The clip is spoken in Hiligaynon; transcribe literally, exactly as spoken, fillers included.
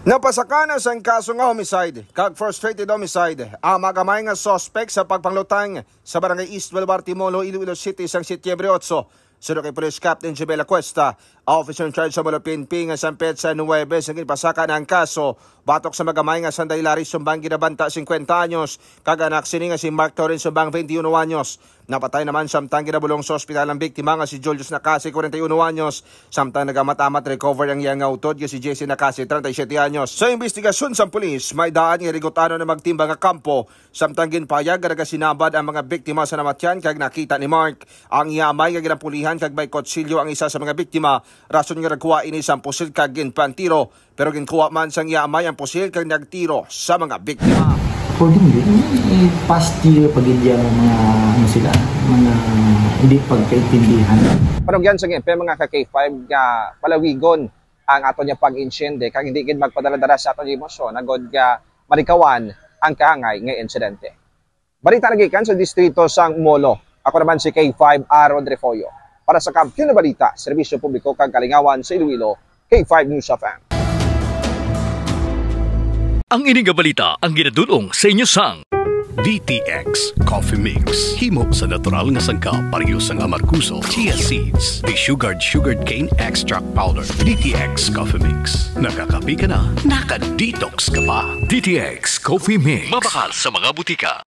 Napasaka na sang kaso nga homicide kag frustrated homicide ang mga gamay nga suspect sa pagpanglutang sa Barangay East Baluarte, Molo, Iloilo City sang Setyembre otso. Suno kay Police Captain Jebel Acuesta, officer in charge sa Molo P N P, nga sang petsa nuwebe sang ginpasaka na ang kaso batok sa mga gamay nga sanday Larry Sumbang Ginabanta, singkwenta anyos, kag anak sini nga si Mark Torres Sumbang, twenty-one anyos. Napatay naman samtang ginabulong sa ospital ang biktima nga si Julius Nakasi, kwarenta y uno anyos, samtang nagamat-amat recover ang iya nga utod nga si Jesse Nakasi, treinta y siete anyos. Sa investigasyon sang pulis, may daan nga rigot-ano na magtimbang nga kampo, samtang ginpayag nga nagasinabad ang mga biktima sa namatyan kag nakita ni Mark ang iya amay nga ginapulihan kag may kutsilyo ang isa sa mga biktima, rason nga nagkuha ini sang pusil kag ginpantiro. Pero ginkuha man sang iya amay ang pusil kag nagtiro sa mga biktima. Accordingly, eh, past year pa gid yang mga, ano sila, mga hindi pagkaintindihan. Panugyan sa N P M, mga ka K five, nga palawigon ang aton nga pag-insyende kag hindi gid magpadala-dala sa aton nga emosyon agod nga malikawan ang kaangay nga insidente. Balita nagikan sa distrito sang Molo. Ako naman si K five Aaron Refollo. Para sa Kampiyon nga Balita, Serbisyo Publiko kag Kalingawan sa Iloilo, K five News F M. Ang ini nga balita ang ginadul-ong sa inyo sang D T X Coffee Mix. Himo sa natural nga sangkap, pareho sang amargoso, chia seeds, desugared sugarcane extract powder. D T X Coffee Mix. Nakakape ka na, naka-detox ka pa. D T X Coffee Mix. Mabakal sa mga butika.